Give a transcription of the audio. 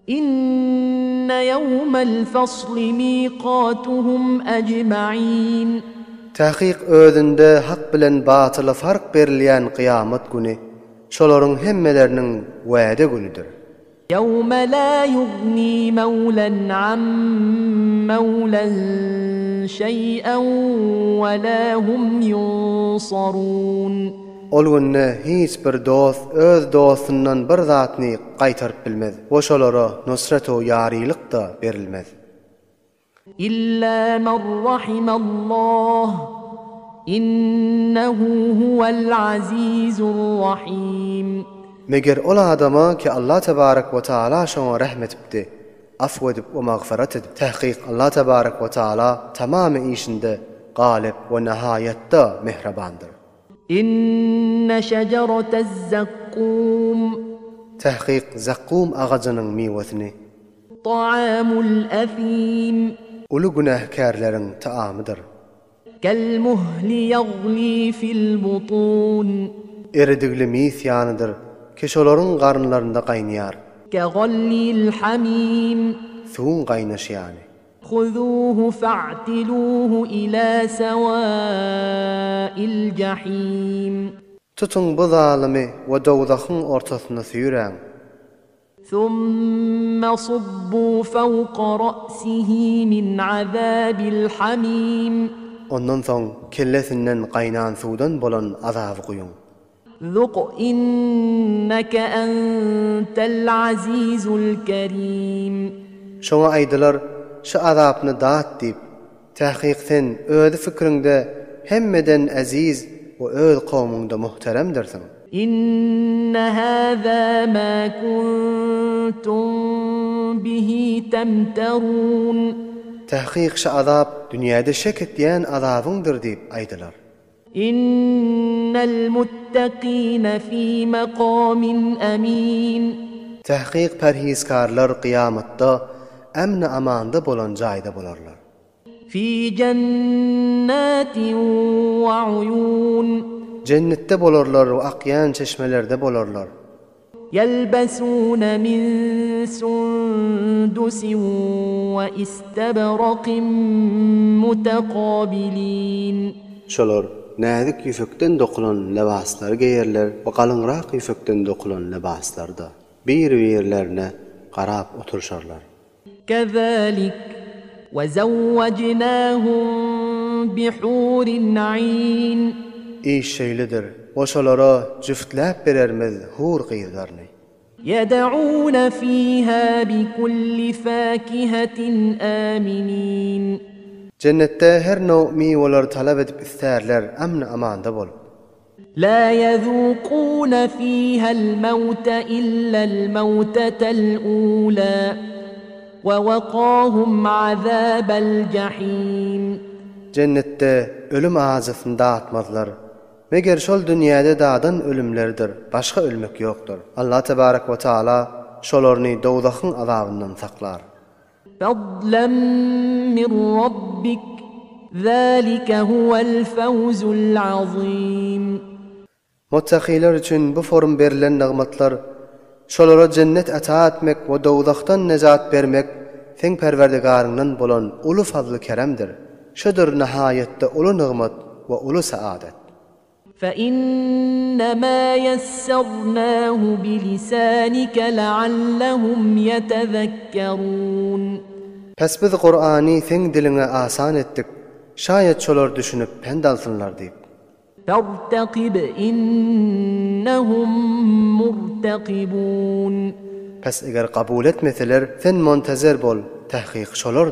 Inne ýewmel fasli miqatuhum ejma'in. Takyk özünde hak bilen batyla fark berilýän kyýamat güni şolaryň hemmeleriniň wäde günüdir. Ýewme la ýugni mewlen an mewlen şeý'en we la hum ýunsarun. Ol günde hiç bir dost öz dostundan bir zatny gaýtaryp bilmez we şolara nusret-u ýarylyk-da berilmez. Illa men rahimallah, innehu huwel azizur rahim. Meger ol adama ki Allah tebarek we taala şoňa rehm edipdi, afw edip we magfyrat edip. Tahkyk Allah tebarek we taala tamamy işinde galyp we nahaýatda mehribandyr. Inne şejeretez-zekkum. Tahkyk zakkum agajynyň miwesini. Taamul esim. Uly günäkärleriň taamydyr. Kel-muhli ýagli fil-butun. Eridigli mis ýanydyr, ki şolaryň garynlarynda gaýnaýar. Ke-galyl hamim. Suwuň gaýnaşy ýaly. Huzuhu fa'tiluhu ila sawa'il jahim. Tutuň bu zalymy we dowzahyň ortasyna süýräň. Summa subbu fawka ra'sihi min azabil hamim. Ondan soň kellesinden gaýnan suwdan bolan azaby guýuň. Zuk inneke entel azizul kerim. Şoňa aýdylar, Şu azapny dat diýip, Takyk sen özi fikriňde hemmeden eziz we öz kowmuňda muhteremdirsiň. Inne hâzâ mâ kuntum bihi temterûn. Takyk şu azap dünýäde şek etýän azabyňdyr diýip aýdylar. Innel muttakine fi makamin emin. Tahkyk perhizkarlar kyýamatda emni-amanda bolan jaýda bolarlar. Fi jennatin we uýun. Jennetde bolarlar we akýan çeşmelerde bolarlar. Ýelbesûne min sundusin we istebrakin mutekabilin. Şolar näzik ýüpekden dokulan lybaslary geýerler we galyňrak ýüpekden dokulan lybaslary-da bir-birlerine garap oturyşarlar. Kezalik we zewwejnahum bihurin ayn. Iş şeýledir, we şolara jüftläp berermiz hur gyzlaryny. Ýed'une fiha bikulli fakihetin aminin. Jennetde her now miweleri talap edip istärler amn-amanda bolup. La ýezûkûne fîhel mewte illel mewtetel ûlâ we wekâhum azâbel jehîm. Jennetde ölüm ajysyny datmazlar. Meger şol dünýäde dadan ölümleridir, başga ölmek ýokdur. Allah tebarek we taala şolaryny dowzahyň azabyndan saklar. Fadlan min Rabbik, zalike huwel fawzul azim. Muttakylar üçin bu forum berlen nygmatlar, şolara jennet ata etmek we dowzahdan nejat bermek seň Perwerdigaryňdan bolan uly fazly-keremdir. Şudur nahaýatda uly nygmat we uly saadet. Fe-innema ýessernâhu bilisanike leallehum ýetezekkerûn. Pes biz Kurany seň diliňe asan etdik, şaýat şolar düşünip pent alsynlar diýip. Fertekib innehum murtekibûn. Pes eger kabul etmeseler, sen montezer bol, tahkyk şolar.